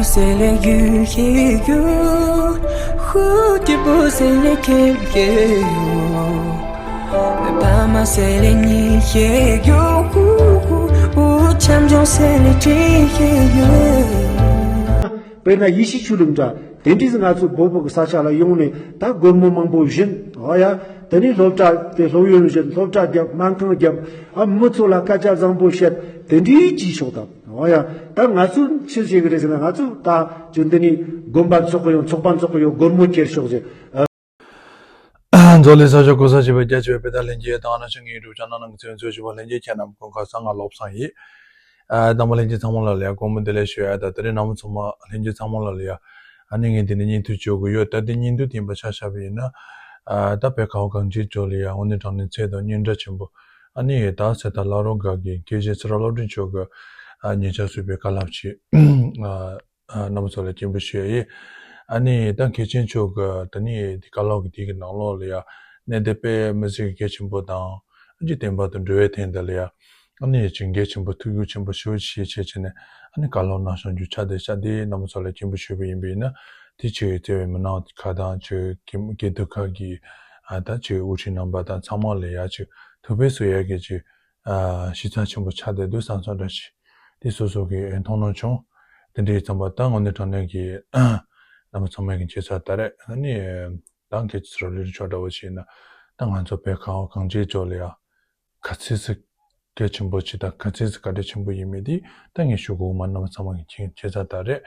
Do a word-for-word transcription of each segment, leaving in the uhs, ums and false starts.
C'est les yeux qui gueulent, 蝴蝶不 c'est les quêtes. 爸妈 c'est les nids qui gueulent, 我 champion c'est les triers. དཔེར་ན་ཡེ་ཤུ་ཆོས་ལུགས་འདྲ། དེ་འདྲའི་ང་ཚོ་བོད་བོད་ཀྱི་ས་ཆ་ལ་ཡོང་ནས་ད་སྒོར་མོ་མང་པོ་བྱིན། ཨོ་ཡ། དེ་ནས་སློབ་གྲྭ་དེ་སློབ་ཡོན་བྱིན། སློབ་གྲྭ་བརྒྱབ། སྨན་ཁང་བརྒྱབ། ཨ། མི་ཚོ་ལ་སྐད་ཆ་བཟང་པོ་བཤད། དེ་འདྲའི་ཅིག་ཤོག་དང་། ཨོ་ཡ། ད་ང་ཚོ་ཆི་བྱེད་ཀྱི་རེད་ཟེར་ན། ང་ཚོ་ད་ཅིག་འདི་ནས་དགོན་པ་འཚོགས་ཀྱི་ཡོད། ཚོགས་པ་འཚོགས་ཀྱི་ཡོད། སྒོར་མོ་ཁྱེར་ཤོག་ཟེར། མཛོད་ལས་ས་ཕྱོགས་གོ་ས་བྱས་པའི་རྒྱ་ཆེ་བའི་དཔེ་དང་ལྷན་རྒྱས་དང་། ཨ་ནི་ཆ་ངའི་ཡུ་ཊུབ་ཆེ་ནལ་ནང་གི་བཙན་བྱོལ་ཆོས་པ་ལྷན་རྒྱས་ཁྱེད་རྣམས་སྐུ་ཁམས་བཟང་། ང་བློ་བཟང་ཡིན། ཨ། རྣམ་པ་ལྷན་རྒྱས་ཚང་མ་ལ་ལ་ཡ་དགོང་མོ་བདེ་ལེགས་ཞུ་ཡ། ད་དེ་རིང་རྣམ་པ་ཚང་མ་ལྷན་རྒྱས་ཚང་མ་ལ་ལ་ཡ། ཨ་ནི་ངས་འདི་ནས་བརྙན་ཐུང་བྱེད་དགོས་ཡོད། ད་འདི་བརྙན་ཐུང་དེ་ཡིན་པ་ཆ་བཞག་པ་ཡིན་ན། ཨ། ད་བོད་ཁ་བ་གངས་ཅན་ལྗོངས་ལ་ཡ་དངོས་གནས་དྲང་གནས་ཚད་དང་སྙན་གྲགས་ཆེན་པོ། ཨ་ནི་ད་ཟེར་ད་བླ་རུང་སྒར་གྱི་དགེ་བཤེས་ཚེ་རབས་བློ་གྲོས་མཆོག་གིས། ཨ། ཉེ་ཆར་གསུངས་པའི་བཀའ་སློབ་ཅིག་ཨ། རྣམ་པ་ཚོ་ལ་སྤྱན་འབུལ་ཞུ་ཡ་ཡིན། ཨ་ནི་ད་མཁན་ཆེན་མཆོག་གི་ད་ནི་དེ་བཀའ་སློབ་ཀྱི་དེ་གི་ནང་ལོགས་ལ་ཡ། གནད་དོན་དཔེ་མི་སྲིད་ཀྱི་གལ་ཆེན་པོ་དང་། འཇིག་རྟེན་པ་དང་འབྲེལ་བའི་ཐད་འདི་ལ་ཡ། ཨ་ནི་ཅིག་གལ་ཆེན་པོ་ཐུགས་ཁུར་ཆེན་པོ་ཞེ་པོ་ཅིག་བྱས་བྱས་ནས། ཨ་ནི་བཀའ་སློབ་གནང་བཞག་རྒྱུ་ཆ་དེ་ཆ་དེ་རྣམ་པ་ཚོ་ལ་སྤྱན་འབུལ་ཞུས་པ་ཡིན་པས་ན། དེ་ཆེད་བརྩེ་བའི་མི་སྣ་ཁག་དང་། ཆེད་དགེ་དགེ་འདུན་ཁག་གི། ཨ། ད་ཆེད་དབུ་ཁྲིད་རྣམ་པ་དང་ཚང་མ་ལ་ཡ་ཆེད་ཐུགས་ཕན་གསོས་ཡ་གི་ཆེད། ཨ། གཞི་རྩ་ཆེན་པོ་ཆགས་བསྡད་འདུག་བསམ་བསམ་འདྲ་ཞིག་དེ་སོ་སོ་གི་མཐོང་སྣང་བྱུང་། དེ་འདྲའི་ཙམ་པ་ད་དངོས་གནས་དྲང་གནས་ཀྱི་རྣམ་པ་ཚང་མས་ཀྱི་ཁྱད་མཚར་ད་རེད། ཨ་ནི་ད་མཁན་ཆེན་ཚེ་རབས་བློ་གྲོས་མཆོག་འདྲ་བོ་ཞིག་ཡིན་ན། ད་ང་ཚོ་བོད་ཁ་བ་གངས་ཅན་ལྗོངས་ལ་ཡ་ག་ཚོད་ཙམ་གལ་ཆེན་པོ་ཅིག་དང་། ག་ཚོད་ཙམ་བཀའ་དྲིན་ཆེན་པོ་ཡིན་མིན་དེ་ད་ངས་ཞུ་དགོས་མ། རྣམ་པ་ཚང་མ་གི་ཁྱད་མཚར་ད་རེད།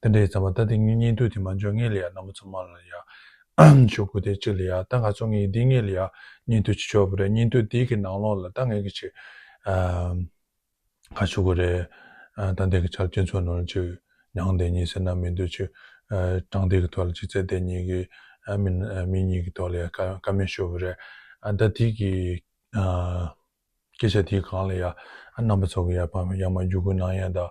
དེ་འདྲའི་ཙམ་པ་ད་དེ་ངའི་བརྙན་ཐུང་དེ་མ་འཇོག་སྔོན་ལ་ཡ་རྣམ་པ་ཚང་མ་ལ་ཡ་ཞུ་དགོས། དེ་གཅིག་ལ་ཡ། ད་ང་ཚོ་ངས་འདི་སྔོན་ལ་ཡ་བརྙན་ཐུང་ཅིག་བྱས་པ་རེད། བརྙན་ཐུང་དེ་གི་ནང་ལོགས་ལ་ད་ངས་གི་ཅིག་ཨ། ག་ཞུ་དགོས་རེད། ཨ། ད་འདི་གི་ཆར་སྤྱི་ཚོགས་ནང་ལ་ཅིག་མྱངས་བསྡད་མཁན་ཟེར་ན་མི་འདུག་ཅིག་ཨ། དྲང་བདེན་གི་ཐོག་ལ་ཅིག་རྩོད་བསྡད་མཁན་གི། ཨ། མི་ཨ། མི་གཉིས་ཀྱི་ཐོག་ལ་ཡ་བཀའ་བཀའ་མོལ་ཞུས་པ་རེད། ཨ། ད་དེ་གི། ཨ། སྐད་ཆ་དེའི་སྒང་ལ་ཡ། ཨ། རྣམ་པ་ཚོ་གི་ཡ་ཕར་ཡར་མར་བརྒྱུད་སྐུར་གནང་ཡ་དང་།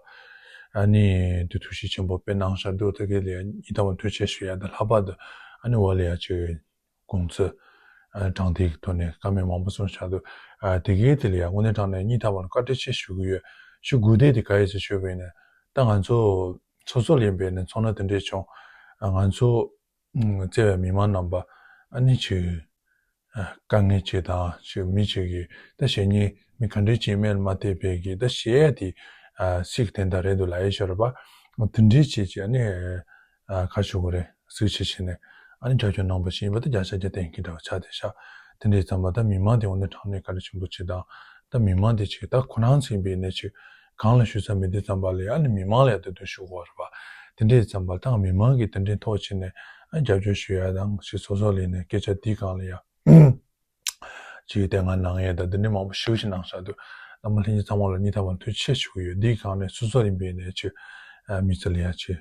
ཨ་ནི་དེ་ཐུགས་ཞིབ་ཆེན་པོ་དཔེ་གནང་བཞག་འདུག་དེ་གི་ལ་ཡ་སྙིང་ཐག་པ་ཐུགས་རྗེ་ཆེ་ཞུ་ཡ་དང་། ལྷག་པར་དུ་ཨ་ནི་འོག་ལ་ཡ་ཅིག་དགོངས་ཚུལ། ཨ། དྲང་བདེན་གྱི་ཐོག་ནས་བཀའ་མོལ་མང་པོ་གསུངས་བཞག་འདུག་ཨ། དེ་གའི་དེ་ལ་ཡ་དངོས་གནས་དྲང་གནས་སྙིང་ཐག་པ་ནས་བཀའ་དྲིན་ཆེ་ཞུ་གི་ཡོད། ཞུ་དགོས་དེ་དེ་ག་རེ་ཟེར་ཞུས་པ་ཡིན་ན། ད་ང་ཚོ་སོ་སོ་ལ་ཡིན་པས་ན་ཚོར་སྣང་དེ་འདྲས་བྱུང་། ཨ། ང་ཚོ་བརྩེ་བའི་མི་མང་རྣམ་པ་ཨ་ནི་ཅིག་ཨ། དཀའ་ངལ་ཅིག་དང་ཅིག་མི་ཅིག་གིས་ད་གཞན་ཉིད་མི་ག་འདྲས་ཅིག་མེད་ལ་མ་ལྟོས་པའི་གི་ད་གཞས་དེ། ཨ། སྲིད་དེ་འདྲ་རེད་འདུག་ལབ་ཡས་ཤོར་བ། དེ་འདྲས་ཅིག་ཅིག་ཨ་ནི། ཨ། ག་ཞུ་དགོས་རེད། གཟིགས་བྱེད་བྱས་ནས་ཨ་ནི་རྒྱབ་སྐྱོར་གནང་བ་ཞིག་ཡིན་པ་དེ་བརྒྱ་ཆ་བརྒྱ་བརྟན་གྱི་འདྲ་བ་ཆགས་བསྡད་ཤག་དེ་འདྲས་ཙམ་པ་ད་མི་མང་དེ་དངོས་གནས་དྲང་གནས་བཀའ་དྲིན་ཆེན་པོ་ཅིག་དང་། ད་མི་མང་དེ་ཅིག་ད་ཁོ་རང་ཚོ་ཡིན་པའི་ནས་ཅིག་གང་ལ་ཞུ་ས་མེད་དུས་ཙམ་པ་ལ་ཡ་ཨ་ནི་མི་མང་ལ་ཡ་ད་དུང་ཞུ་དགོས་རེད་པ། དེ་འདྲས་ཙམ་པ་ད་མི་མང་གིས་དེ་འདྲའི་ཐོག་བྱས་ནས་ཨ་རྒྱབ་སྐྱོར་ཞུ་ཡ་དང་། ཅིག་སོ་སོ་ལ་ཡིན་ནས་སྐད་ཆ་དེའི་སྒང་ལ་ཡ་ཅིག་དེ་སྔ་གནང་ཡས་དང་དེ་འདྲ་མང་པོ་ཞེ་པོ་ཅིག་གནང་བཞག་འདུག་རྣམ་པ་ལྷན་རྒྱས་ཚང་མ་ལ་སྙིང་ཐག་པ་ནས་ཐུགས་རྗེ་ཆེ་ཞུ་གི་ཡོད། འདིའི་སྒང་ནས་སོ་སོ་ཡིན་པའི་ནས་ཅིག་ཨ། མི་ཚེ་ལ་ཡ་ཅིག་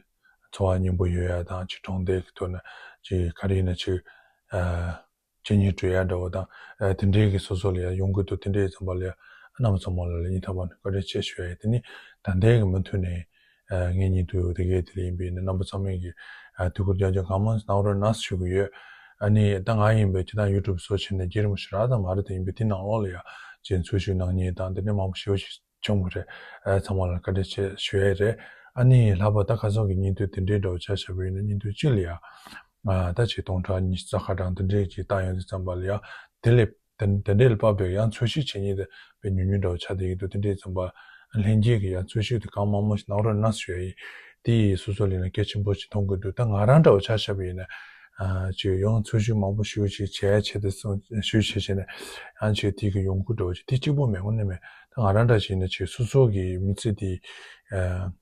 འཚོ་བ་སྙིང་པོ་ཡོད་ཡ་དང་། ཅིག་གྲོང་སྡེ་གི་ཐོག་ནས་ཅིག་ག་རེ་ཡིན་ན་ཅིག་ཨ། ཇེ་ཉུང་འགྲོ་ཡ་འདྲ་བོ་དང་། ཨ། དེ་འདྲའི་གི་སོ་སོ་ལ་ཡ་ཡོང་གི་འདུག་དེ་འདྲའི་ཙམ་པ་ལ་ཡ་རྣམ་པ་ཚང་མ་ལ་ལ་སྙིང་ཐག་པ་ནས་བཀའ་དྲིན་ཆེ་ཞུ་ཡ་ཡིན། དེ་ནི་ད་ལྟའི་གི་མུ་མཐུད་ནས། ཨ། ངའི་བརྙན་ཐུང་དེ་གའི་དེ་ལ་ཡིན་པའི་ནི་རྣམ་པ་ཚང་མས་ཀྱི་ཨ། ཐུགས་ཁུར་རྒྱབ་སྐྱོར་གང་མང་གནང་རོགས་གནང་ཞུ་གི་ཡོད། ཨ་ནི་ད་ང་ཡིན་པའི་ཁྱེད་རང་ཡུ་ཊུབ་བཟོ་བྱས་ནས་རྒྱུན་རིང་པོ་ཞིག་རག་ད་མ་རེད། དེ་ཡིན་པའི་དེ་ནང་ལོགས་ལ་ཡ་ཅིག་འཚོལ་ཞིབ་གནང་མཁན་དང་དེ་འདྲ་མང་པོ་ཞེ་པོ་ཞིག་བྱུང་བ་རེད། ཨ། ཚང་མ་ལ་བཀའ་དྲིན་ཆེ་ཞུ་ཡ་རེད། ཨ་ནི་ལྷག་པར་ད་ཁ་སང་གི་བརྙན་ཐུང་དེ་འདྲའི་འདྲ་བོ་ཆ་བཞག་པ་ཡིན་ན། བརྙན་ཐུང་གཅིག་ལ་ཡ། ཨ། ད་ཅིག་སྟོང་ཕྲག་ཉི་ཤུ་རྩ་ཁ་གྲངས་དེ་འདྲའི་ཅིག་བཏང་ཡོང་དུས་ཙམ་པ་ལ་ཡ། དེ་ལས་དེ་དེ་འདྲའི་ལ་དཔག་པའི་ཡང་འཚོལ་ཞིབ་བྱེད་མཁན་དེ་དཔེ་ཉུང་ཉུང་འདྲ་བོ་ཆགས་བསྡད་ཀྱི་འདུག་དེ་འདྲའི་ཙམ་པ་ལྷན་རྒྱས་ཀྱི་ཡང་འཚོལ་ཞིབ་དེ་གང་མང་མང་ཞིག་གནང་རོགས་གནང་ཞུ་ཡ་ཡིན། དེ་ཡིས་སོ་སོ་ལ་ཡིན་ན་གལ་ཆེན་པོ་ཞིག་མཐོང་གི་འདུག་ད་ང་རང་འདྲ་བོ་ཆ་བཞག་པ་ཡིན་ན། ཨ། ཅིག་ཡང་འཚོལ་ཞིབ་མང་པོ་ཞེ་པོ་ཞིག་བྱས་བྱས་ཏེ་སོང་ཞུ་བྱས་བྱས་ནས་ཡང་ཅིག་དེ་གི་ཡོང་ཁུངས་འདྲ་བོ་ཅིག་དེ་གཅིག་པོ་མེད། དངོས་གནས་མེད། ད་ང་རང་འདྲ་ཞིག་ཡིན་ན་ཅིག་སོ་སོ་གི་མི་ཚེ་དེ། ཨ།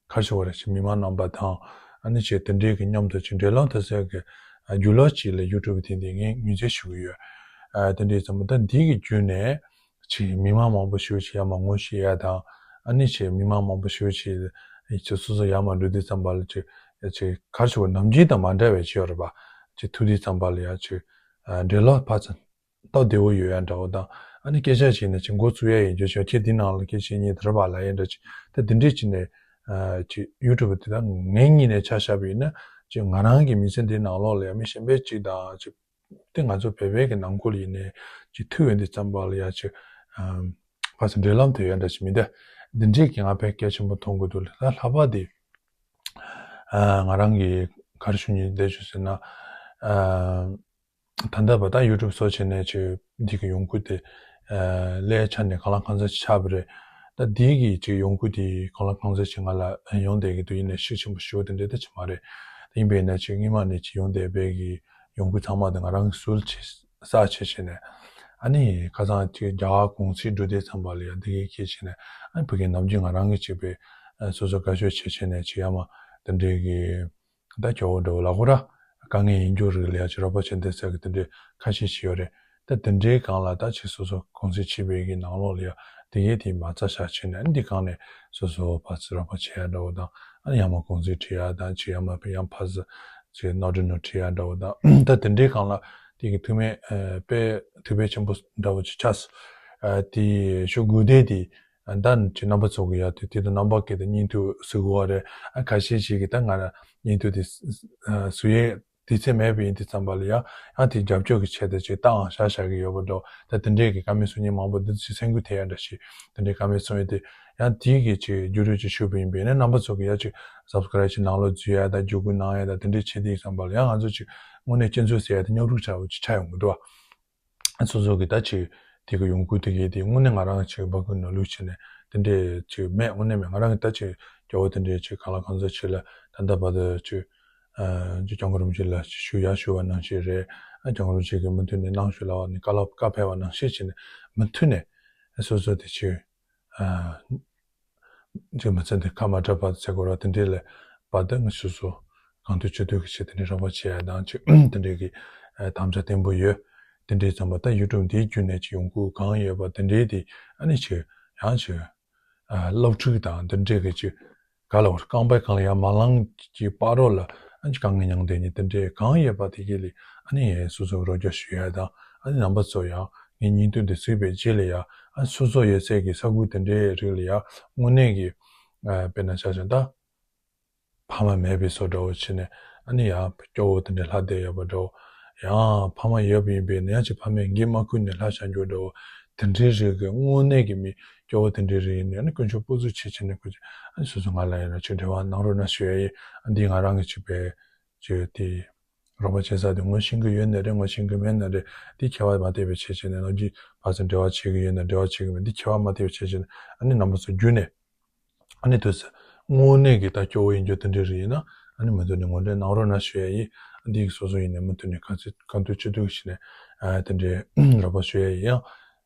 ག་རེ་ཞུ་དགོས་རེད། ཅིག་མི་མང་རྣམ་པ་དང་ཨ་ནི་ཅིག་དེ་འདྲའི་གི་མཉམ་དུ་ཅིག་འབྲེལ་ལམ་དེ་ཚོའི་གི་རྒྱུ་ལོག་ཅིག་ལ་ཡུ་ཊུབ་དེ་འདི་ངས་ངོས་འཛིན་ཞུ་གི་ཡོད། ཨ། དེ་འདྲའི་ཙམ་པ་ད་འདི་གི་བརྒྱུད་ནས་ཅིག་མི་མང་མང་པོ་ཞེ་པོ་ཅིག་ཡར་མར་ངོ་ཤེས་ཡ་དང་། ཨ་ནི་ཅིག་མི་མང་མང་པོ་ཞེ་པོ་ཅིག་ཅིག་སོ་སོ་ཡར་མར་འགྲོ་དུས་ཙམ་པ་ལ་ཅིག་ཅིག་ག་རེ་ཞུ་དགོས། ནམ་རྒྱུན་དང་མ་འདྲ་བའི་ཅིག་ཡོད་རེད་པ། ཅིག་ཐུག་དུས་ཙམ་པ་ལ་ཡ་ཅིག་ཨ། འབྲེལ་ལམ་ཕར་ཚུར་སྟབས་བདེ་བོ་ཡོད་ཡ་འདྲ་བོ་དང་། ཨ་ནི་སྐད་ཆ་བྱས་ན་ཅིག་མགོ་བཙུགས་ཡ་ཡིན། རྒྱུ་ཆེ་འདི་ནང་ལ་སྐད་ཆ་བཤད་མཁན་དེ་རེད་པ་ལབ་ཡ་འདྲ་ཅིག་ད་འདི་འདྲས་ཅིག་ནས། ཨ། ཅིག་ཡུ་ཊུབ་དེ་ད་ངའི་ངོས་ནས་ཆ་བཞག་པ་ཡིན་ན་ཅིག་ང་རང་གི་མི་ཚེ་འདི་ནང་ལོགས་ལ་ཡ་མི་གཞན་པ་ཅིག་དང་ཅིག་དེ་ང་ཚོ་བོད་པའི་གི་ནང་ཁུལ་ཡིན་ནའི་ཅིག་ཐུག་ཡོང་དུས་ཙམ་པ་ལ་ཡ་ཅིག་ཨ། ཕར་ཚུར་འབྲེལ་ལམ་དེ་ཡོད་འདྲ་ཅིག་མི་འདུག་འདི་འདྲས་ཀྱི་ང་དཔེ་གལ་ཆེན་པོ་མཐོང་གི་འདུག་ད་ལྷག་པར་དེ། ཨ་ང་རང་གིས་ག་རེ་ཞུ་སྙིང་འདོད་བྱུང་ཟེར་ན། ཨ་ད་ལྟ་བར་ད་ཡུ་ཊུབ་སོགས་བྱས་ནས་ཅིག་འདི་གི་ཡོང་ཁུངས་དེ་ཨ་ཀླད་ཆ་ནས་གང་ལ་གང་འཚམ་ཅིག་ཆགས་པ་རེད། ད་འདི་གི་ཅིག་ཡོང་ཁུངས་དེ་གང་ལ་གང་འཚམ་ཅིག་ང་ལ་ཡོང་བསྡད་ཀྱི་འདུག་ཡིན་ནའི་ཤུགས་ཆེན་པོ་ཞེ་པོ་དེ་འདྲ་ད་ཅིག་མ་རེད། ཡིན་པས་ན་ཅིག་སྔོན་མ་ནས་ཅིག་ཡོང་བསྡད་པའི་གི་ཡོང་ཁུངས་ཚང་མ་དེ་ང་རང་གིས་ཟུར་བྱས་བསགས་བྱས་བྱས་ནས། ཨ་ནི་ཁ་སང་ཅིག་རྒྱ་གར་གུང་སེང་འགྲོ་དུས་ཙམ་པ་ལ་ཡ་འདི་གའི་སྐད་བྱས་ནས། ཨ་ནི་ཕ་གི་ནམ་རྒྱུན་ང་རང་གིས་ཅིག་པའི་ཨ་སོ་སོ་དགའ་ཤོས་བྱས་བྱས་ནས་ཅིག་ཡ་མ་དེ་འདྲའི་གི་ད་སྐྱོ་བོ་འདྲ་བོ་ལ་ཧུ་ར་དཀའ་ངལ་ཡིན་རྒྱུ་རིགས་ལ་ཡ་ཅིག་རོགས་པ་བྱེད་འདོད་ས་གི་དེ་འདྲའི་ཁ་ཤས་ཤིག་ཡོད་རེད། ད་དེ་འདྲའི་སྒང་ལ་ད་ཅིག་སོ་སོ་གུང་སེང་བྱས་པའི་གི་ནང་ལོགས་ལ་ཡ་དེ་གའི་དེ་མ་རྩ་བཞག་བྱས་ནས། ཨ་ནི་འདི་སྒང་ནས་སོ་སོ་ཕར་ཚུར་རོགས་པ་བྱེད་ཡ་འདྲ་བོ་དང་། ཨ་ནི་ཡ་མ་གུང་སེང་ཁྲིད་ཡ་དང་ཅིག་ཡ་མ་ཡང་ཕར་ཚུར་ཅིག་ནོར་འཁྲུལ་ནོར་ཁྲིད་ཡ་འདྲ་བོ་དང་། ད་དེ་འདྲའི་སྒང་ལ་དེ་གི་ཐུགས་སྨོན་ཨ་དཔེ་ཐུགས་ཕན་ཆེན་པོ་འདྲ་བོ་ཅིག་ཆགས་སོང་། ཨ་དེ་ཞུ་དགོས་དེ་དེ་ཨ་ད་ཅིག་རྣམ་པ་ཚོ་གི་ཡ་དེ་དེ་དང་རྣམ་པ་སྐད་དང་བརྙན་ཐུང་བཟོ་དགོས་པ་རེད། ཨ་ཁ་ཤས་ཤིག་གིས་ད་ང་རང་བརྙན་ཐུང་དེ་ཨ་བཟོ་ཡས་དུས་ཚོད་མེད་པ་ཡིན་དུས་ཙམ་པ་ལ་ཡ་ཡང་དེ་རྒྱབ་སྐྱོར་གྱི་ཆེད་དུ་ཅིག་ལྟའང་བཞག་བཞག་གི་ཡོད་པ་འདྲ། ད་དེ་འདྲས་ཀྱི་བཀའ་མོལ་གསུང་མཁན་མང་པོ་འདུག་ཅིག་སེམས་འགུལ་ཐེབས་ཡ་འདྲ་ཞིག་དེ་འདྲས་བཀའ་མོལ་གསུང་ཡས་དེ། ཡང་དེའི་གི་ཅིག་བརྒྱུད་རིམ་ཅིག་ཞུས་པ་ཡིན་པས་ན། རྣམ་པ་ཚོ་གི་ཡ་ཅིག་སབ་སི་ཀ་རེབ་ཅིག་ནང་ལོགས་འཛུལ་ཡ་དང་བརྒྱུད་སྐུལ་གནང་ཡ་དང་དེ་འདྲས་བྱེད་དུས་ཙམ་པ་ལ་ཡང་ང་ཚོ་ཅིག་དངོས་གནས་སྤྱི་ཚོགས་ཟེར་ཡ་དེ་སྙོབ་རུས་ཆགས་པ་ཅིག་ཆགས་ཡོང་གི་འདུག་བ། སོ་སོ་གི་ད་ཅིག་དེ་གི་ཡོང་ཁུངས་དེ་གའི་དེ་དངོས་གནས་ང་རང་ཅིག་འབག་གི་ནོར་ལུག་བྱས་ནས་དེ་འདྲས་ཅིག་མེད། དངོས་གནས་མེད། ང་རང་གི་ད་ཅིག་སྐྱོ་བོ་དེ་འདྲས་ཅིག་གང་ལ་གང་འཚམ་ཅིག་ལ་ད་ལྟ་བར་དུ་ཅིག་ཨ་ཅིག་སྐྱབས་མགོན་རིན་པོ་ཆེ་ལ་ཞུ་ཡ་ཞུ་བ་ནང་བཞིན་རེད། ཨ་སྐྱབས་མགོན་རིན་པོ་ཆེ་གིས་མུ་མཐུད་ནས་གནང་ཞུ་ལབ་པ་ནས་བཀའ་སློབ་བཀའ་ཕེབས་པ་ནང་བཞིན་བྱས་ནས་མུ་མཐུད་ནས་སོ་སོ་དེ་ཅིག་ཨ་ཅིག་མི་ཚེ་འདི་ཁ་མ་གྲགས་བར་དུ་ཟེར་དགོས་རེད་བ། དེ་འདྲས་ལ་བར་དུ་ང་སོ་སོ་གང་ཐུབ་ཅི་ཐུབ་ཀྱི་ཆེད་དེ་འདྲས་རོགས་པ་བྱེད་ཡ་དང་ཅིག་དེ་འདྲས་ཀྱི་ཨ་དམ་བཅའ་བརྟན་པོ་ཡོད། དེ་འདྲས་ཙམ་པ་ད་ཡུ་ཊུབ་འདིའི་བརྒྱུད་ནས་ཅིག་ཡོང་ཁུངས་གང་ཡོད་པ་དེ་འདྲས་དེ་ཨ་ནི་ཅིག་ཡང་ཅིག་ཨ་སློབ་ཕྲུག་དང་དེ་འདྲས་ཀྱི་ཅིག་ག་ལ་བར་རྐང་པའི་སྒང་ལ་ཡར་མ་ལངས་ཀྱི་བར་རོ་ལ་ཨ་ནི་དཀའ་ངལ་མྱངས་བསྡད་མཁན་དེ་འདྲས་གང་ཡོད་པ་དེ་གའི་ལ་ཨ་ནི་སོ་སོ་རོགས་སྐྱོར་ཞུ་ཡ་དང་། ཨ་ནི་རྣམ་པ་ཚོ་ཡང་ངའི་བརྙན་ཐུང་འདི་གཟིགས་པའི་རྗེས་ལ་ཡང་ཨ་སོ་སོ་ཡོད་སའི་གི་ས་ཁུལ་དེ་འདྲའི་རིགས་ལ་ཡང་དངོས་གནས་ཀྱི་ཨ་དཔེར་ན་ཆ་བཞག་ད་ཕ་མ་མེད་པའི་བཟོ་འདྲ་བོ་བྱས་ནས་ཨ་ནི་ཡང་སྐྱོ་བོ་དེ་འདྲ་ལྷག་བསྡད་ཡོད་པ་འདྲ་བོ། ཡང་ཕ་མ་ཡོད་པ་ཡིན་པས་ན་ཡང་ཅིག་ཕ་མས་འགན་མ་ཁུར་ནས་ལྷག་བཞག་རྒྱུ་འདྲ་བོ། དེ་འདྲའི་རིགས་ཀྱི་དངོས་གནས་ཀྱི་མི་སྐྱོ་བོ་དེ་འདྲའི་རིགས་ཡིན་ནའི་ཨ་ནི་དཀོན་མཆོག་སྤོབས་པ་ཆེ་བྱས་ནས་ཁོ་ཚོས་ཨ་ནི་སོ་སོ་ང་ལ་ཡིན་ན་ཅིག་འབྲེལ་བ་གནང་རོགས་གནང་ཞུ་ཡ་ཡིན། ཨ་འདི་ང་རང་གི་ཅིག་པའི་ཅིག་དེ་རོགས་པ་བྱེད་ས་དེ་ངོ་ཤེས་ཀྱི་ཡོད་ན་རེད། ངོ་ཤེས་ཀྱི་མེད་ན་རེད། འདི་ཁྱད་པར་མ་ཐེབས་པའི་ཆེད་བྱས་ནས། ནམ་རྒྱུན་ཕར་ཚུར་འབྲེལ་བ་བྱེད་ཀྱི་ཡོད་ན་འབྲེལ་བ་བྱེད་ཀྱི་མེད། འདི་ཁྱད་པར་མ་ཐེབས་པའི་ཆེད་བྱས་ནས་ཨ་ནི་རྣམ་པ་ཚོ་བརྒྱུད་ནས་ཨ་ནི་དུས་ཚོད་དངོས་གནས་ཀྱི་ད་སྐྱོ་བོ་ཡིན་རྒྱུ་དེ་འདྲ་རེད་ཡིན་ན་ཨ་ནི་མུ་མཐུད་ནས་ངོ་སྤྲོད་གནང་རོགས་གནང་ཞུ་ཡ་ཡིན། ཨ་འདི་གི་སོ་སོ་ཡིན་ནའི་མུ་མཐུད་ནས་ག་ཚོད་གང་ཐུབ་ཅི་ཐུབ་བྱས་ནས་ཨ་དེ་འདྲའི་རོགས་པ་ཞུ་ཡ་ཡིན། ཡང་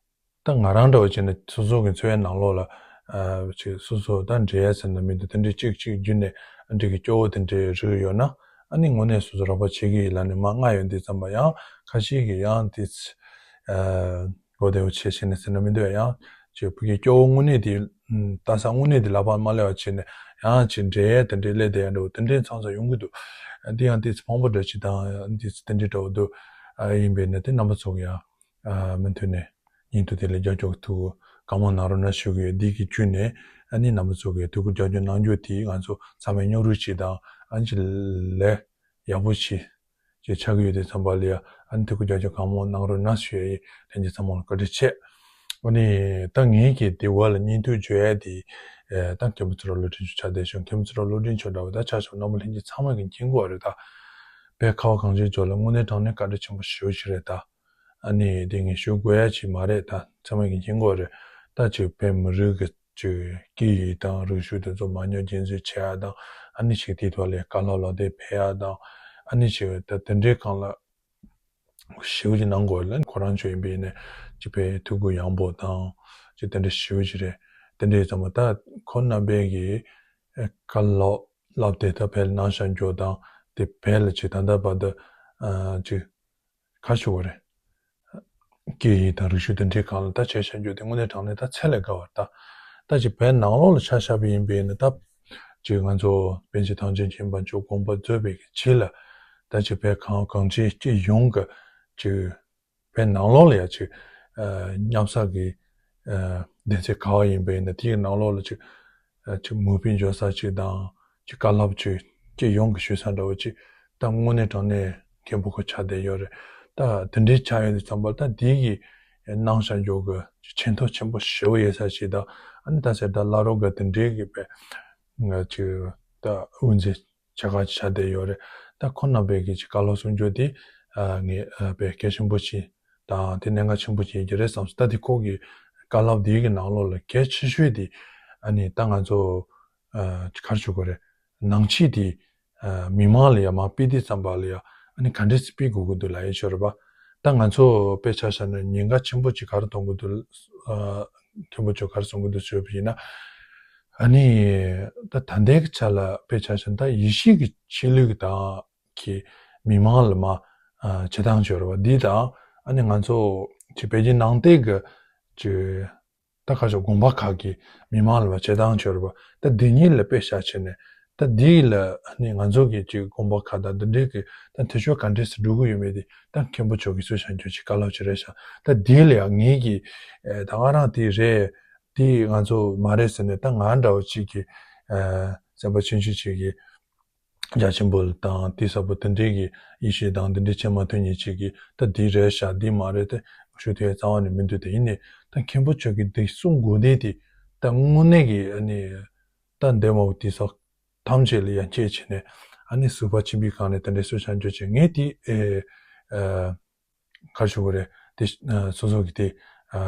ད་ང་རང་འདྲ་བོ་བྱས་ན་སོ་སོ་གི་འཚོ་བའི་ནང་ལོགས་ལ་ཨ་ཅིག་སོ་སོ་ད་འབྲེལ་ཡ་ཟེར་ན་མི་འདུག་དེ་འདྲའི་གཅིག་གཅིག་བརྒྱུད་ནས་འདི་གི་སྐྱོ་བོ་དེ་འདྲའི་རིགས་ཡོད་ན་ཨ་ནི་དངོས་གནས་སོ་སོ་རོགས་པ་བྱེད་ཀྱི་ཡིན་ལབ་ནས་མར་མངགས་ཡོང་དུས་ཙམ་པ་ཡང་ཁ་ཤས་ཀྱིས་ཡང་དེ་ཨ་གོ་བདེ་བོ་བྱས་བྱས་ནས་ཟེར་ན་མི་འདུག་ཡང་ཅིག་ཕ་གི་སྐྱོ་བོ་དངོས་གནས་དེ་ལྟ་ས་དངོས་གནས་དེ་ལག་པ་མ་སླེབས་པ་བྱས་ནས་ཡང་ཅིག་འབྲེལ་ཡ་དེ་འདྲའི་སླེབས་བསྡད་ཡ་འདྲ་བོ་དེ་འདྲའི་མཚམས་མཚམས་ཡོང་གི་འདུག་དེ་ཡང་དེ་ཕངས་པོ་འདྲ་ཅིག་དང་དེ་དེ་འདྲའི་འདྲ་བོ་འདུག་ཨ་ཡིན་པས་ན་དེ་རྣམ་པ་ཚོ་གི་ཡང་ཨ་མུ་མཐུད་ནས་བརྙན་ཐུང་དེ་ལ་རྒྱབ་སྐྱོར་ཐུགས་ཁུར་གང་མང་གནང་རོགས་གནང་ཞུ་གི་ཡོད། འདི་གི་བརྒྱུད་ནས་ཨ་ནི་རྣམ་པ་ཚོ་གིས་ཐུགས་ཁུར་རྒྱབ་སྐྱོར་གནང་རྒྱུ་དེ་ང་ཚོ་ཚང་མས་མཉམ་རུབ་ཅིག་དང་ཨ་ནི་ཅིག་ལས་ཡག་པོ་ཅིག་ཅིག་ཆགས་ཀྱི་ཡོད་དུས་ཙམ་པ་ལ་ཡ་ཨ་ནི་ཐུགས་ཁུར་རྒྱབ་སྐྱོར་གང་མང་གནང་རོགས་གནང་ཞུ་ཡ་ཡིན། ལྷན་རྒྱས་ཚང་མ་ལ་བཀའ་དྲིན་ཆེ། ཨ་ནི་ད་ངེད་ཀྱི་དེ་བར་ལ་བརྙན་ཐུང་བརྗོད་ཡ་དེ་ཨེ་ད་མཁན་པོ་ཚེ་རིང་བློ་གྲོས་མཆོག་ཆགས་བསྡད་བྱུང་། མཁན་པོ་ཚེ་རིང་བློ་གྲོས་མཆོག་འདྲ་བོ་ད་ཆ་བཞག་རྣམ་པ་ལྷན་རྒྱས་ཚང་མ་གི་མཁྱེན་གྱི་ཡོད་རེད། ད་བོད་ཁ་བ་གངས་ཅན་ལྗོངས་ལ་དངོས་གནས་དྲང་གནས་བཀའ་དྲིན་ཆེན་པོ་ཞེ་པོ་ཅིག་རེད་ད། ཨ་ནི་དེ་ངས་ཞུ་དགོས་ཡ་ཅིག་མ་རེད། ད་ཚང་མས་ཀྱི་མཁྱེན་གྱི་ཡོད་རེད། ད་ཅིག་བོད་མི་རིགས་ཀྱི་ཅིག་སྐད་ཡིག་དང་རིག་གཞུང་དེ་ཚོ་མ་ཉམས་རྒྱུན་འཛིན་བྱེད་ཡ་དང་། ཨ་ནི་ཅིག་དེའི་ཐོག་ལ་བཀའ་སློབ་ལ་དེ་ཕེབས་ཡ་དང་། ཨ་ནི་ཅིག་ད་དེ་འདྲའི་སྒང་ལ་ཞེ་པོ་ཅིག་གནང་དགོས་ལ་ཁོ་རང་ཚོ་ཡིན་པས་ནས་ཅིག་དཔེ་ཐུགས་ཁུར་ཡངས་པོ་དང་ཅིག་དེ་འདྲ་ཞེ་པོ་ཅིག་རེད། དེ་འདྲའི་ཙམ་པ་ད་ཁོ་རྣམ་པས་ཀྱི་བཀའ་སློབ་སློབ་དེ་ད་བོད་ལ་གནང་བཞག་རྒྱུ་དང་དེ་བོད་ལ་ཅིག་ད་ལྟ་བར་དུ་ཨ་ཅིག་ག་ཞུ་དགོས་རེད། སྐད་ཡིག་དང་རིག་གཞུང་དེ་འདྲའི་སྒང་ལ་ད་བྱས་བཞག་རྒྱུ་དེ་དངོས་གནས་དྲང་གནས་ད་ཚད་ལས་བརྒལ་བ་རེད་ད། ད་ཅིག་བོད་ནང་ལོགས་ལ་ཆ་བཞག་པ་ཡིན་པས་ན་ད་ཅིག་ང་ཚོ་པཎ་ཆེན་ཐང་ཆེན་མཁྱེན་པ་མཆོག་དགོངས་པ་རྫོགས་པའི་གི་རྗེས་ལ་ད་ཅིག་བོད་གངས་གངས་ཅན་སྤྱི་ཡོངས་ཀྱི་ཅིག་བོད་ནང་ལོགས་ལ་ཡ་ཅིག་ཨ་མཉམ་བསགས་ཀྱི་ཨ་སྡེ་ཚན་ག་བ་ཡིན་པ་ཡིན་ན་དེའི་ནང་ལོགས་ལ་ཅིག་ཨ་ཅིག་མོས་པའི་འཇོག་ས་ཅིག་དང་ཅིག་བཀའ་སློབ་ཅིག་སྤྱི་ཡོངས་ཀྱི་ཞུ་ས་འདྲ་བོ་ཅིག་ད་དངོས་གནས་དྲང་གནས་མཁན་པོ་ཁོ་ཆགས་བསྡད་ཡོད་རེད། ད་དེ་འདྲའི་ཆགས་ཡོང་དུས་ཙམ་པ་ད་དེའི་གི་གནང་བཞག་རྒྱུ་གི་ཆེ་མཐོ་ཆེན་པོ་ཞེ་པོ་ཡོད་ས་ཅིག་དང་། ཨ་ནི་ད་ཟེར་ད་བླ་རབས་གི་དེ་འདྲའི་གི་པའི་ང་ཅིག་ད་དབུ་མཛད་ ཆ་ག་ཆ་བསྡད་ཡོད་རེད། ད་ཁོང་རྣམ་པས་ཀྱི་ཅིག་བཀའ་སློབ་གསུང་རྒྱུ་དེ་ཨ་ངས་ཨ་དཔེ་གལ་ཆེན་པོ་ཅིག་དང་དེ་གནད་འགག་ཆེན་པོ་ཅིག་ཡིན་གྱི་རེད་བསམ་སོང་། ད་དེ་ཁོང་གི་བཀའ་སློབ་དེའི་གི་ནང་ལོགས་ལ་གལ་ཆེ་ཤོས་དེ་ཨ་ནི་ད་ང་ཚོ་ཨ་ག་རེ་ཞུ་དགོས་རེད། ནང་ཆོས་དེ་ཨ་མི་མང་ལ་ཡ་མར་སྤེལ་དུས་ཙམ་པ་ལ་ཡ་ཨ་ནི་ག་འདྲས་སེ་སྤེལ་དགོས་ཀྱི་འདུག་ལབ་ཡ་ཅིག་ཡོད་རེད་པ། ད་ང་ཚོ་དཔེ་ཆ་བཞག་ན་ཉེན་ཁ་ཆེན་པོ་ཅིག་ག་རེ་མཐོང་གི་འདུག་ཨ་མཁན་པོ་མཆོག་ག་རེ་གསུང་གི་འདུག་ཞུས་པ་ཡིན་ན། ཨ་ནི་ད་ད་ལྟའི་ཆ་ལ་དཔེ་ཆ་བཞག་ན་ད་ཡེ་ཤུ་གི་ཆོས་ལུགས་དང་གི་མི་མང་ལ་མར་ཨ་བྱེད་སྟངས་ཅིག་ཡོད་རེད་པ། འདི་དང་ཨ་ནི་ང་ཚོ་ཅིག་པེ་ཅིན་ནང་བསྟན་གི་ཅིག་ད་ག་ཞོག་དགོན་པ་ཁག་གི་མི་མང་ལ་བྱེད་སྟངས་ཅིག་ཡོད་རེད་པ། ད་འདི་གཉིས་ལ་དཔེ་བཞག་བྱས་ནས་ད་འདི་ལ་ནི་ང་ཚོ་གི་ཅིག་དགོན་པ་ཁག་དང་འདི་འདྲའི་གི་ད་འཐུས་ཤོར་ག་འདྲས་སེ་འགྲོ་གི་ཡོད་མེད་དེ་ད་མཁན་པོ་མཆོག་གིས་ཚུར་བྱང་ཆུབ་ཅིག་བཀའ་སློབ་ཅིག་རེད་ཤག་ད་འདི་ལ་ཡང་ངེད་ཀྱི་ཨེ་ད་ང་རང་དེ་རེད། དེ་ང་ཚོ་མ་རེད་ཟེར་ནས་ད་ང་འདྲ་བོ་ཅིག་གི་ཨེ་སེམས་པ་ཆུང་ཆུང་ཅིག་གི་རྒྱ་ཆེན་པོ་དང་དེ་ས་པོ་དེ་འདྲའི་གི་ཡེ་ཤུ་དང་དེ་འདྲའི་བྱེད་མ་ཐུབ་མཁན་ཅིག་གིས་ད་འདི་རེད་ཤག་འདི་མ་རེད་དེ་ཞུ་ཐུབ་ཡ་རྩ་བ་ནས་མི་འདུག་དེ་ཡིན་ནའི་ད་མཁན་པོ་མཆོག་གིས་འདི་གསུང་དགོས་དེ་དེ་ད་དངོས་གནས་ཀྱི་ཨ་ནི་ད་འདས་མ་བོ་དེ་ས་ཐམས་ཅད་ལ་ཡང་གཅེས་བྱས་ནས་ཨ་ནི་གཟུགས་པོ་ཆེན་པོའི་སྒང་ནས་དེ་འདྲའི་གསུང་བྱང་རྒྱུ་བྱས་ངས་དེ་ཨེ་ཨེ། ག་རེ་ཞུ་དགོས་རེད་དེ་ཨ་སོ་སོ་གི་དེ་ཨ་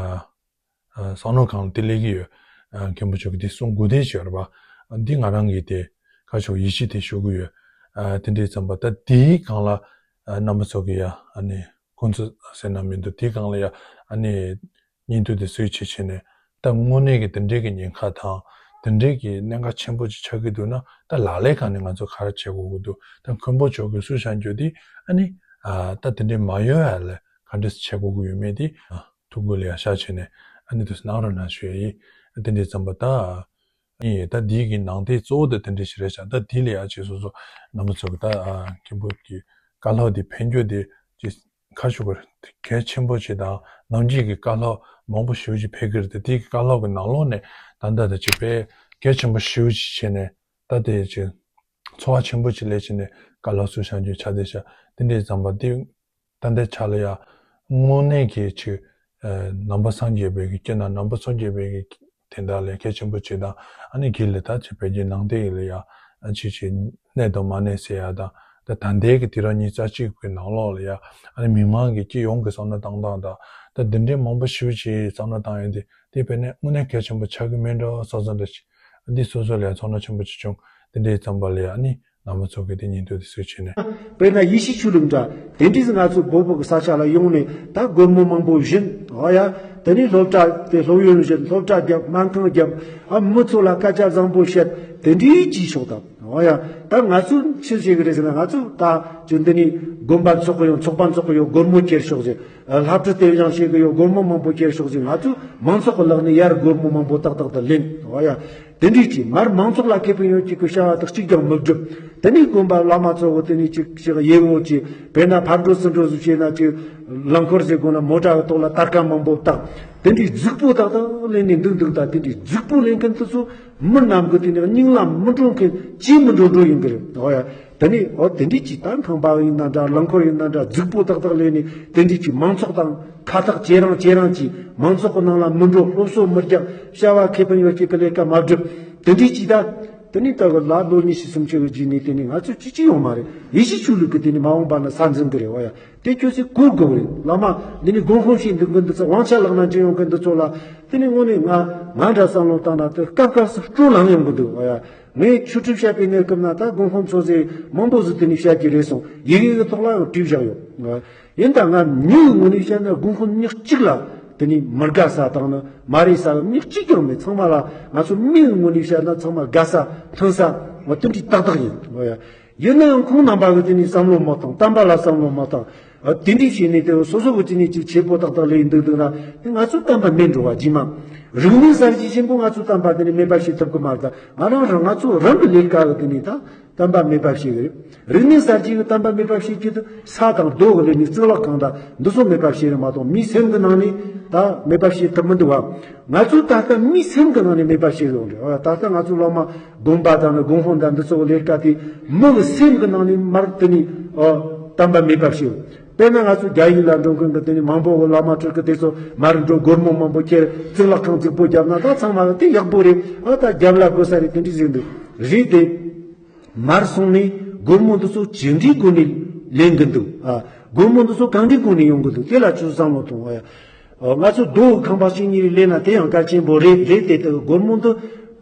ཨ་བསམ་བློ་སྒང་ལ་དེ་སླེབས་ཀྱི་ཡོད། ཨ་མཁན་པོ་མཆོག་གིས་དེ་གསུང་དགོས་དེ་ཞིག་ཡོད་རེད་པ། འདི་ང་རང་གིས་དེ་ག་རེ་ཞུ་ཡིད་ཆེས་དེ་ཞུ་གི་ཡོད། ཨ་དེ་འདྲའི་ཙམ་པ་ད་དེའི་སྒང་ལ་ཨ་རྣམ་པ་ཚོ་གི་ཡ་ཨ་ནི་ཁོང་ཚོ་ཟེར་ན་མི་འདུག་དེའི་སྒང་ལ་ཡ་ཨ་ནི་བརྙན་ཐུང་དེ་བཟོས་བྱས་བྱས་ནས་ད་དངོས་གནས་ཀྱི་དེ་འདྲའི་གི་ཉེན་ཁ་དང་དེ་འདྲའི་གི་གནད་འགག་ཆེན་པོ་ཅིག་ཆགས་ཀྱི་འདུག་ན་ད་ལག་ལེན་སྒང་ནས་ང་ཚོ་ག་རེ་བྱེད་དགོས་ཀྱི་འདུག་ད་མཁན་པོ་མཆོག་གིས་གསུང་བྱང་རྒྱུ་དེ་ཨ་ནི་ཨ་ད་དེ་འདྲའི་མ་ཡོང་ཡ་ལ་ག་འདྲས་བྱེད་དགོས་ཀྱི་ཡོད་མེད་དེ་ཨ་ཐུགས་ཁུར་ལ་ཡ་བཞག་བྱས་ནས་ཨ་ནི་དུ་གནང་རོགས་གནང་ཞུ་ཡ་ཡིན། དེ་འདྲའི་ཙམ་པ་ད་ཨ་ནི་ད་འདི་གི་ནང་དེ་གཙོ་བོ་དེ་དེ་འདྲ་ཞིག་རེད་ཤག་ད་འདི་ལ་ཡ་ཅིག་སོ་སོ་རྣམ་པ་ཚོ་གི་ད་ཨ་མཁན་པོ་གི་བཀའ་སློབ་དེ་ཕན་རྒྱུ་དེ་ཅིག་ག་རེ་ཞུ་དགོས་རེད། གལ་ཆེན་པོ་ཅིག་དང་ནམ་རྒྱུན་གྱི་བཀའ་སློབ་མང་པོ་ཞེ་པོ་ཅིག་ཕེབས་ཀྱི་རེད་དེ་དེའི་བཀའ་སློབ་ཀྱི་ནང་ལོགས་ནས་ད་ལྟ་ད་ཅིག་དཔེ་གལ་ཆེན་པོ་ཞེ་པོ་ཅིག་བྱས་ནས་ད་དེ་ཅིག་ཚོར་བ་ཆེན་པོ་ཅིག་སླེབས་བྱས་ནས་བཀའ་སློབ་གསུང་བྱང་རྒྱུ་ཆགས་བསྡད་ཤག་དེ་འདྲའི་ཙམ་པ་དེ་ད་ལྟའི་ཆ་ལ་ཡ་དངོས་གནས་ཀྱི་ཅིག་ནང་པ་སངས་རྒྱས་པའི་གི་སྤྱིར་ན་ནང་པ་སངས་རྒྱས་པའི་གི་དེ་འདྲ་ལས་གལ་ཆེན་པོ་ཅིག་དང་ཨ་ནི་གི་ལ་ད་ཅིག་བོད་བརྒྱུད་ནང་བསྟན་ཡིན་ལ་ཡ་ཨ་ཅིག་ཅིག་གནས་དང་མ་གནས་ཟེར་ཡ་དང་ད་ད་ལྟའི་གི་དུས་རབས་ཉི་ཤུ་རྩ་གཅིག་གི་ནང་ལོགས་ལ་ཡ་ཨ་ནི་མི་མང་གི་སྤྱི་ཡོངས་ཀྱི་བསམ་བློ་བཏང་སྟངས་དང་ད་འདི་འདྲའི་མང་པོ་ཞེ་པོ་ཅིག་བསམ་བློ་བཏང་ཡོད་དེ་དེ་བས་ནས་དངོས་གནས་གལ་ཆེན་པོ་ཆགས་ཀྱི་མེད་འགྲོ་བསམ་བསམ་འདྲ་ཞིག་འདི་སོ་སོ་ལ་ཡ་ཚོར་སྣང་ཆེན་པོ་ཅིག་བྱུང་། དེ་འདྲའི་ཙམ་པ་ལ་ཡ་ཨ་ནི་རྣམ་པ་ཚོ་གི་དེ་ཉིན་ཐོ་དེ་གསོལ་བྱས་ནས། དཔེར་ན་ཡེ་ཤུ་ཆོས་ལུགས་འདྲ་དེ་འདྲའི་ང་ཚོ་བོད་བོད་ཀྱི་ས་ཆ་ལ་ཡོང་ནས་ད་སྒོར་མོ་མང་པོ་བྱིན། འོ་ཡ། དེ་ནས་སློབ་གྲྭ་དེ་སློབ་ཡོན་བྱིན། སློབ་གྲྭ་བརྒྱབ། སྨན་ཁང་བརྒྱབ། ཨ་མི་ཚོ་ལ་སྐད་ཆ་བཟང་པོ་བཤད། དེ་འདྲའི་ཅིག་ཤོག་དང་། འོ་ཡ། ད་ང་ཚོས་ཆི་བྱེད་གི་རེད་ཟེར་ན་ང་ཚོས་ད་ཅིག་འདི་ནས་དགོན་པ་འཚོགས་གི་ཡོད། ཚོགས་པ་འཚོགས་གི་ཡོད། སྒོར་མོ་ཁྱེར་ཤོག་ཟེར། ཨ་བསླབ་ཁྲིད་དེ་བཞིན་བྱེད་གི་ཡོད། སྒོར་མོ་མང་པོ་ཁྱེར་ཤོག་ཟེར། ང་ཚོས་མང་ཚོགས་ཀྱི་ལག་ནས་ཡར་སྒོར་མོ་མང་པོ་ཏག་ཏག་ཏུ་ལེན། འོ་ཡ། དེ་འདྲའི་ཅིག་མར་མང་ཚོགས་ལ་ཁེ་ཕན་ཡོད་ཅིག་གི་བྱ་བ་དག་གཅིག་ཀྱང་མི་སྒྲུབ། དེ་ནས་དགོན་པ་བླ་མ་ཚོ་གི་དེ་ནས་ཅིག་ཅིག་ཡེ་བོ་ཅིག་དཔེར་ན་ཕར་འགྲོ་ཚུར་འགྲོ་ཟིག་བྱས་ན་ཅིག་རླངས་འཁོར་ཟེར་དགོས་ན་མོ་ཊ་གི་ཐོག་ལ་ཏར་ཀ་མང་པོ་བཏགས། དེ་འདྲའི་རྫིག་པོ་ཏག་ཏག་ལེན་ནས་འདུག་འདུག་ད་དེ་འདྲའི་རྫིག་པོ་ལེན་མཁན་དེ་ཚོ་མི་རྣམས་ཀྱི་དེ་ནས་སྙིང་ལ་མི་འགྲོ་མཁན་ཅིས་མི་འགྲོ་འགྲོ་ཡིན་གི་རེད། འོ་ཡ། དེ་ནས་འོ་དེ་འདྲའི་ཅིག་ད་ཁང་པ་ཡིན་ན་འདྲ། རླངས་འཁོར་ཡིན་ན་འདྲ། རྫིག་པོ་ཏག་ཏག་ལེན་ནས་དེ་འདྲའི་ཅིག་མང་ཚོགས་དང་ཁ་ཐག་ཇེ་རིང་ཇེ་རིང་ཅིག་མང་ཚོགས་ཀྱི་ནང་ལ་མི་འགྲོ། སློབ་གསོ་མི་རྒྱག་བྱ་བ་ཁེ་ཕན་ཡོད་ཅིག་གི་ལས་ཀ་མ་སྒྲུབ། དེ་འདྲའི་ཅིག་ད་དེ་ནས་ད་གི་ལ་ལོ་ཉི་ཤུ་སུམ་ཅུ་གི་རྗེས་ནས་དེ་ནས་ང་ཚོ་ཅི་ཅི་ཡོང་མ་རེད། ཡེ་ཤུ་ཆོས་ལུགས་ཀྱི་དེ་ནས་མ་འོངས་པ་ན་ས་འཛིན་གི་རེད། འོ་ཡ། དེ་ཁྱོད་ཚོས་གོ་དགོས་རེད། བླ་མ་འདི་ནས་དགོན་དཔོན་བྱས་འདུག་གི་འདི་ཚོ་དབང་ཆ་ལག་ན་འཇུ་ཡོང་གི་འདི་ཚོ་ལ་དེ་ནས་དངོས་གནས་ང་ང་འདྲ་བསམ་བློ་བཏང་ན་དེ་སྐབས་སྐབས་སུ་སྤྲོ་ལངས་ཡོང་གི་འདུག་འོ་ཡ། ངས་ཆོས་ཁྲིད་བཤད་པའི་གནས་སྐབས་ན་ད་དགོན་དཔོན་ཚོ་ཟེར་མང་པོ་ཟིག་དེ་ནས་བཤད་ཀྱི་རེད་གསུངས། ཡི་གེ་གི་ཐོག་ལ་ཡང་བྲིས་བཞག་ཡོད། ཡིན་ད་ང་མྱི་གི་ངོས་ནས་བཤད་ན་དགོན་དཔོན་མི་གཅིག་ལ་དེ་ནས་མི་དགའ་ས་དང་ནི་མ་རེད་ས་མི་གཅིག་ཀྱང་མེད། ཚང་མ་ལ་ང་ཚོ་མི་གི་ངོས་ནས་བཤད་ན་ཚང་མ་དགའ་ས་མཐུན་ས་འོ་དེ་འདྲའི་ཏག་ཏག་ཡིན། འོ་ཡ། ཡིན་ན་ཡང་ཁོང་རྣམ་པ་གི་དེ་ནས་བསམ་བློ་མ་བཏང་། བསྟན་པ་ལ་བསམ་བློ་མ་བཏང་། ཨ་དེ་འདྲའི་བྱས་ནས་དེ་སོ་སོ་གི་དེ་ནས་ཅིག་བྱེད་པོ་ཏག་ཏག་ལས་འདུག་འདུག་ན་དེ་ང་ཚོ་བསྟན་པ་མེད་འགྲོ་བ་རྗེས་མ། རིག་གནས་གསར་བརྗེ་ཆེན་པོ་ང་ཚོ་བསྟན་པ་དེ་ནས་མེད་པ་བྱེད་ཐུབ་གི་མ་རེད། ད་ང་རང་རང་ང་ཚོ་རང་གི་ལས་ཀ་གི་དེ་ནས་ད་བསྟན་པ་མེད་པ་བྱེད་གི་རེད། རིག་གནས་གསར་བརྗེ་གི་བསྟན་པ་མེད་པ་བྱེད་རྒྱུ་དེ་ས་དང་རྡོ་གི་ལས་ནས་གཙུག་ལག་ཁང་དང་འདི་ཚོ་མེད་པ་བྱེད་རེད་མ་གཏོགས་མིའི་སེམས་གི་ནང་ནས་ད་མེད་པ་བྱེད་ཐུབ་མི་འདུག་བ། ང་ཚོ་ད་ལྟ་མིའི་སེམས་ཀྱི་ནང་ནས་མེད་པ་བྱེད་ཡོང་རེད། ད་ལྟ་ང་ཚོ་སློབ་མ་དགོན་པ་དང་ནི་དགོན་དཔོན་དང་འདི་ཚོ་ལས་ཀ་དེ་མི་གི་སེམས་ཀྱི་ནང་ནས་མར་དེ་ནས་བསྟན་པ་མེད་པ་བྱེད། དཔེར་ན་ང་ཚོ་རྒྱ་ཡིག་ལ་འགྲོ་མཁན་གི་དེ་ནས་མང་པོ་གི་བླ་མ་ཁྲིད་གི་དེ་ཚོ་མར་འགྲོ་སྒོར་མོ་མང་པོ་ཁྱེར་གཙུག་ལག་ཁང་རྫིག་པོ་བརྒྱབ་ན་ད་ཚང་མ་གི་དེ་ཡག་པོ་རེད། ཨ་ད་རྒྱབ་ལ་དགོས་ས་རེད། དེ་འདྲ་ཟེར་འདུག་རེད་དེ། མར་སོང་ནས་སྒོར་མོ་འདི་ཚོ་ཇི་འདྲའི་སྒོ་ནས་ལེན་གི་འདུག་ཨ། སྒོར་མོ་འདི་ཚོ་གང་འདྲའི་སྒོ་ནས་ཡོང་གི་འདུག་དེ་ལ་ཅུང་བསམ་བློ་གཏོང་བ་ཡ། ཨ། ང་ཚོ་རྡོ་ཁང་པ་གཅིག་གཉིས་རེ་ལེན་ན་དེ་ཡང་གལ་ཆེན་པོ་རེད། རེད་དེ་དེ་སྒོར་མོ་འདི་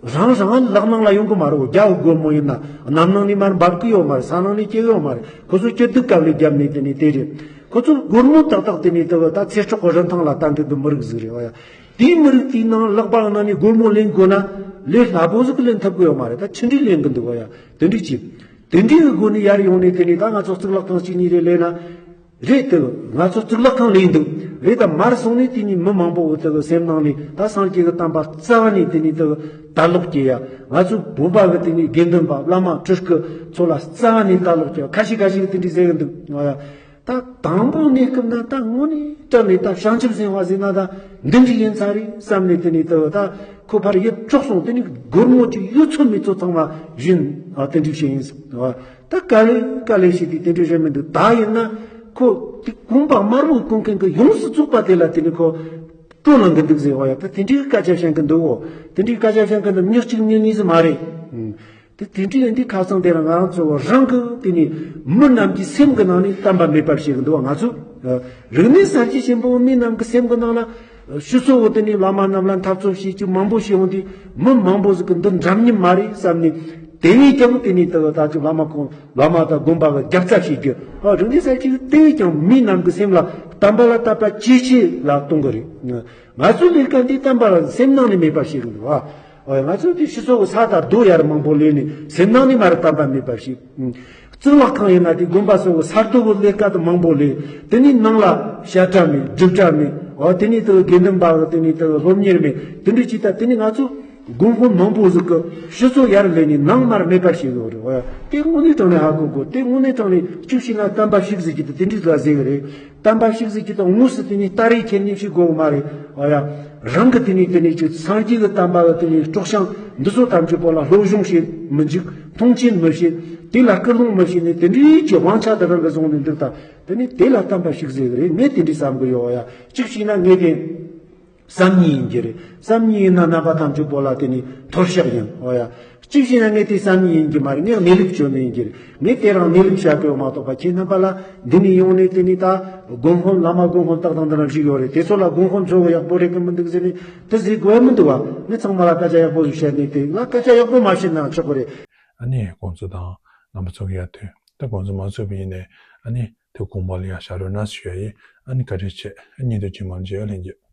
རང་རང་ལག་ནང་ལ་ཡོང་གི་མ་རེད། རྒྱ་བོད་སྒོར་མོ་ཡིན་ན་གནམ་ནང་ནས་མར་འབབ་གི་ཡོད་མ་རེད། ས་ནང་ནས་སྐྱེ་གི་ཡོད་མ་རེད། ཁོ་ཚོ་སྐྱིད་སྡུག་ག་ལེ་རྒྱབ་ནས་དེ་ནས་དེ་རེད། ཁོ་ཚོ་སྒོར་མོ་ཏག་ཏག་དེ་ནས་དེ་ད་ཚེ་སྲོག་གི་རིན་ཐང་ལ་ལྟ་འདོད་པའི་མི་རིགས་ཟིག་རེད་བ་ཡ། དེའི་མི་རིགས་དེའི་ནང་ལག་པ་ནང་ནས་སྒོར་མོ་ལེན་དགོས་ན་ལས་སླ་པོ་ཟིག་གི་ལེན་ཐུབ་གི་ཡོད་མ་རེད། ད་ཆི་འདྲའི་ལེན་གི་འདུག་བ་ཡ། དེ་འདྲའི་ཅིག་དེ་འདྲའི་གི་སྒོ་ནས་ཡར་ཡོང་ནས་དེ་ནས་ད་ང་ཚོ་གཙུག་ལག་ཁང་གཅིག་གཉིས་རེ་ལེན་ན། རེད་དེ་ང་ཚོ་གཙུག་ལག་ཁང་ལེན་འདུག་རེད། ད་མར་སོང་ནས་དེ་ནས་མི་མང་པོ་འོ་དེ་གི་སེམས་ནང་ནས་ད་སངས་རྒྱས་ཀྱི་བསྟན་པ་རྩ་བ་ནས་དེ་ནས་དེ་གི་དར་ལོག་སྐྱེ་ཡ། ང་ཚོ་བོད་པ་གི་དེ་ནས་དགེ་འདུན་པ་བླ་མ་སྤྲུལ་སྐུ་ཚོ་ལ་རྩ་བ་ནས་དར་ལོག་སྐྱེ་ཡ། ཁ་ཤས་ཁ་ཤས་གི་དེ་འདྲའི་ཟེར་གི་འདུག་ང་ཡ། ད་དང་པོ་གནས་སྐབས་ན་ད་དངོས་གནས་དྲང་ནས་ད་བྱང་ཆུབ་སེམས་དཔའ་ཟེར་ན་ད་འདི་འདྲ་ཡིན་ས་རེད་བསམ་ནས་དེ་ནས་ད་ད་ཁོ་ཕར་ཡིབ་འཕྲོག་སོང་། དེ་ནས་སྒོར་མོ་ཅིག་ཡོད་ཚོད་མེད་ཚོད་ཚང་མ་བྱིན། ཨ། དེ་འདྲ་བྱས་ཡིན་ཟེར་བ། ད་དཀའ་ལས་དཀའ་ལས་བྱས་ཏེ་དེ་འདྲ་བྱས་མི་འདུག་ད་ཡིན་ན་ཁོ་དེ་གོམ་པ་དམར་པོ་གོན་མཁན་གྱི་ཡོངས་སུ་རྫོགས་པ་དེ་ལ་དེ་ནས་ཁོ་སྤྲོ་ལངས་གི་འདུག་ཟེར་བ་ཡ། ད་དེ་འདྲའི་སྐད་ཆ་བཤད་གི་འདུག་འོ། དེ་འདྲའི་སྐད་ཆ་བཤད་གི་འདུག་མྱི་གཅིག་མྱི་གཉིས་ཟིག་མ་རེད། ཨང་། དེ་དེ་འདྲའི་ཡིན་དུས་ཁ་སང་དེ་རིང་ང་རང་ཚོ་རང་གི་དེ་ནས་མི་རྣམས་ཀྱི་སེམས་ཀྱི་ནང་ནས་བསྟན་པ་མེད་པར་བྱེད་ཀྱི་འདུག་བ། ང་ཚོ་རིག་གནས་གསར་བརྗེ་ཆེན་པོ་མི་རྣམས་ཀྱི་སེམས་ཀྱི་ནང་ལ་ཕྱི་སོ་བོ་དེ་ནས་བླ་མ་རྣམས་ལ་འཐབ་རྩོད་བྱེད་རྒྱུ་མང་པོ་བྱེད་འོང་དུས་མི་མང་པོ་ཟིག་གི་འདི་འདྲ་མཉམ་མ་རེད་བསམ་ནས། དེ་བས་ཀྱང་དེ་ནས་དེ་ད་ཅིག་བླ་མ་ཁོང་བླ་མ་དང་དགོན་པ་གི་རྒྱབ་རྩ་བྱེད་རྒྱུ། ཨ། རིག་གནས་གསར་བརྗེ་དེ་བས་ཀྱང་མི་རྣམས་ཀྱི་སེམས་ལ་བསྟན་པ་ལ་དད་པ་ཇེ་ཆེ་ལ་གཏོང་གི་རེད། ང་ཚོའི་ལས་ཀ་འདི་བསྟན་པ་ལ་སེམས་ནང་ནས་མེད་པར་བྱེད་གི་འདུག་བ། ཨོ་ཡ། ང་ཚོ་དེ་ཕྱི་སོ་གི་ས་དང་རྡོ་ཡར་མང་པོ་ལས་ནས་སེམས་ནང་ནས་མར་བསྟན་པ་མེད་པར་བྱེད། གཙུག་ལག་ཁང་ཡིན་ན་དེ་དགོན་པ་སོ་གི་ས་རྡོ་གི་ལས་ཀ་དུ་མང་པོ་ལས། དེ་ནས་ནང་ལ་བཤད་གྲྭ་མེད། སྒྲུབ་གྲྭ་མེད། ཨོ། དེ་ནས་དུ་དགེ་འདུན་པ་གི་དེ་ནས་དུ་སློབ་གཉེར་མེད། དེ་འདྲ་ཅིག་ད་དེ་ནས་ང་ཚོ་དགོན་དཔོན་མང་པོ་ཟིག་གི་ཕྱི་སོ་ཡར་ལས་ནས་ནང་མར་མེད་པར་བྱེད་གི་རེད། ཨོ་ཡ། དེ་དངོས་གནས་དྲང་ནས་ཧ་གོ་དགོས། དེ་དངོས་གནས་དྲང་ནས་གཅིག་བྱས་ན་བསྟན་པ་བཤིག་ཟེར་གྱི་དེ་དེ་འདྲ་ཟ་ཟེར་གི་རེད། བསྟན་པ་བཤིག་ཟེར་གྱི་དང་དངོས་སུ་དེ་ནས་ལྟ་རེས་ཁྱེར་ནས་བཤིག་དགོས་མ་རེད། ཨ་ཡ། རང་གི་དེ་ནས་དེ་ནས་ཅིག་སངས་རྒྱས་ཀྱི་བསྟན་པ་གི་དེ་ནས་སྲོག་ཤིང་འདི་ཚོ་ཐམས་ཅད་པོ་ལ་སློབ་སྦྱོང་བྱེད་མི་འཇུག་མཐོང་ཆེན་མི་བྱེད། དེ་ལ་སྐུལ་སློང་མི་བྱེད་ནས་དེ་འདྲའི་ཀྱི་དབང་ཆ་དེ་རང་གི་བཟུང་ནས་འདུག་ད་དེ་ནས་དེ་ལ་བསྟན་པ་བཤིག་ཟེར་གི་རེད། ངས་དེ་འདྲའི་བསམ་གི་ཡོད། ཨ་ཡ། གཅིག་བྱས་ན་ངས་དེ། བསམ་ཉིད་ཡིན་གྱི་རེད། བསམ་ཉིད་ཡིན་ན་རྣམ་པ་ཐམས་ཅད་པོ་ལ་དེ་ནི་འཐོར་ཤག་ཡིན། འོ་ཡ། གཅིག་བྱས་ན་ངས་དེ་བསམ་ཉིད་ཡིན་གྱི་མ་རེད། ངས་གནས་ལུགས་བརྗོད་ནི་ཡིན་གྱི་རེད། ངས་དེ་རང་གནས་ལུགས་བཤད་དགོས་མ་གཏོགས་པ། ཁྱེད་རྣམ་པ་ལ་འདི་ནས་ཡོང་ནས་དེ་ནི་ད་དགོན་དཔོན་བླ་མ་དགོན་དཔོན་ཏག་ཏག་འདི་རང་ཞིག་ཡོད་རེད། དེ་ཚོ་ལ་དགོན་དཔོན་ཚོ་གི་ཡག་པོ་རེད་གི་མི་འདུག་ཟེར་ནས་དེ་ཟེར་དགོས་མི་འདུག་བ། ངས་ཚང་མ་ལ་སྐད་ཆ་ཡག་པོ་ཞིག་བཤད་ནས་དེ་ང་སྐད་ཆ་ཡག་པོ་མ་བཤད་ན་ཆོག་གི་རེད། ཨ་ནི་དགོངས་ཚུལ་དང་རྣམ་པ་ཚོ་གི་ཡར་ཐོན་ད་དགོངས་ཚུལ་མ་ཚུད་པ་ཡིན་ནས་ཨ་ནི་དེ་དགོངས་པ་ལ་ཡང་ཤར་རོལ་ན་ཞུ་ཡ་ཡིན། ཨ་ནི་བཀའ་དྲིན་ཆེ། ཨ་ནི་དུ་ཅི་མང་ཇེ་ཨ་ལེན་རྒྱུ།